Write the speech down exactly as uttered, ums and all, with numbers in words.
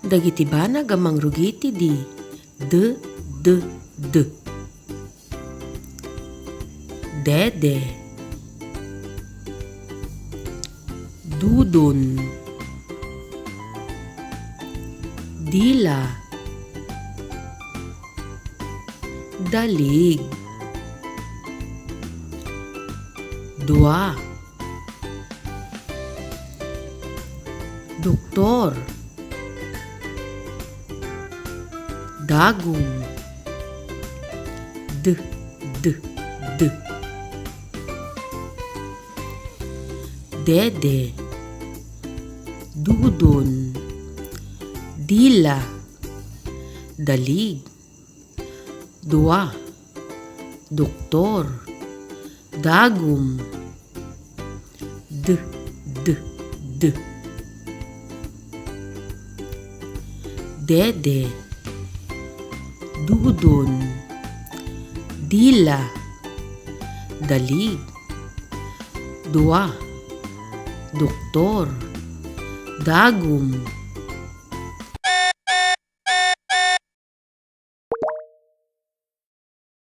Dagiti banag a mangrugi iti D, D, D, D. Dede. Dudon. Dila. Dalig. Dua. Doktor. Dagum. D, D, D. Dede. Dudon. Dila. Dalig. Dua. Doktor. Dagum. D, D, D. Dede. Dudon. Dila. Dalig. Dua. Doktor. Dagum.